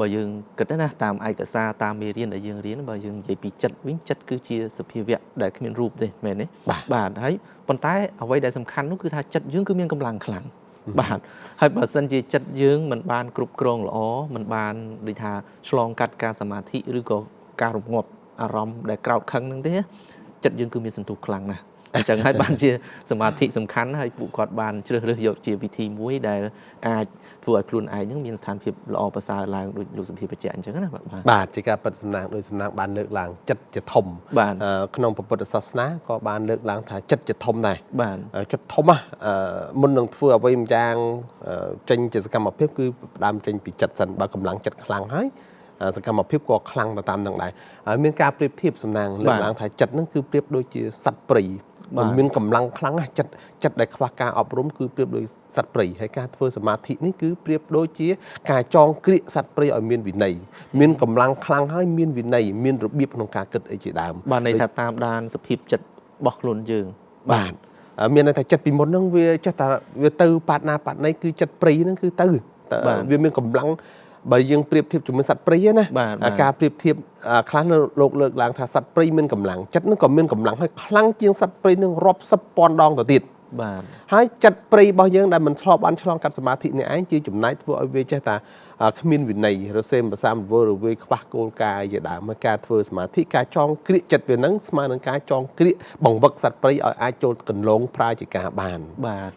បើយើងគិតណាតាមឯកសារតាមមេរៀនដែលយើងរៀនបើយើងនិយាយពីចិត្តវិញចិត្តគឺជាសភាវៈដែលគ្មានរូបទេមែនទេបាទហើយប៉ុន្តែអ្វីដែលសំខាន់នោះគឺថាចិត្តយើងគឺមានកម្លាំងខ្លាំងបាទហើយបើសិនជាចិត្តយើងមិនបានគ្រប់គ្រងល្អមិនបានដូចថាឆ្លងកាត់ការសមាធិឬក៏ការរងាប់អារម្មណ៍ដែលក្រោតខឹងហ្នឹងទេចិត្តយើងគឺមានសន្ទុះខ្លាំងណាស់អញ្ចឹងហើយបានជាសមាធិសំខាន់ហើយពួកគាត់បានជ្រើសរើសយកជាវិធីមួយដែលអាចធ្វើឲ្យខ្លួនឯងនឹងមានស្ថានភាពល្អប្រសើរឡើងដូចលោកសុភាបញ្ជាក់អញ្ចឹងណាបាទ បាទជាការពិតសំណាងដោយសំណាងបានលើកឡើងចិត្តជាធំ បាទ ក្នុងពុទ្ធសាសនាក៏បានលើកឡើងថាចិត្តជាធំដែរ បាទ ចិត្តធំណាមុននឹងធ្វើអ្វីម្យ៉ាងចេញជាសកម្មភាពគឺផ្ដើមចេញពីចិត្តសិនបើកម្លាំងចិត្តខ្លាំងហើយសកម្មភាពក៏ខ្លាំងទៅតាមនឹងដែរហើយមានការប្រៀបធៀបសំណាងលើកឡើងថាចិត្តនឹងគឺប្រៀបដូចជាសត្វព្រៃมันមានកម្លាំងខ្លាំងណាស់ចិត្តចិត្តដែលខ្វះការអប់រំគឺប្រៀបដូចសត្វព្រៃហើយការធ្វើសមាធិនេះគឺប្រៀបដូចជាការចងក្រៀកសត្វព្រៃឲ្យមានវិន័យមានកម្លាំងខ្លាំងហើយមានវិន័យមានរបៀបក្នុងការគិតអីជាដើម បាទន័យថាតាមដានសភាពចិត្តរបស់ខ្លួនយើង បាទមានន័យថាចិត្តពីមុនហ្នឹងវាចេះតែវាទៅប៉ាត់ណាប៉ាត់ណីគឺចិត្តព្រៃហ្នឹងគឺទៅវាមានកម្លាំងបើយើងប្រៀបធៀបជាមួយសត្វព្រៃណាការប្រៀបធៀបខ្លះលោកលើកឡើងថាសត្វព្រៃមានកម្លាំងចិត្តនឹងក៏មានកម្លាំងហើយខ្លាំងជាងសត្វព្រៃនឹងរាប់សិបពាន់ដងទៅទៀត បាទ ហើយចិត្តព្រៃរបស់យើងដែលមិនឆ្លប់បានឆ្លងកាត់សមាធិនេះឯងជាចំណែកធ្វើឲ្យវាចេះតែគ្មានវិន័យរសេមប្រសាមរវើរវាយខ្វះគោលការណ៍ជាដើមហើយការធ្វើសមាធិការចងក្រៀកចិត្តវានឹងស្មើនឹងការចងក្រៀកបង្វឹកសត្វព្រៃឲ្យអាចចូលកន្លងប្រាជាការបាន បាទ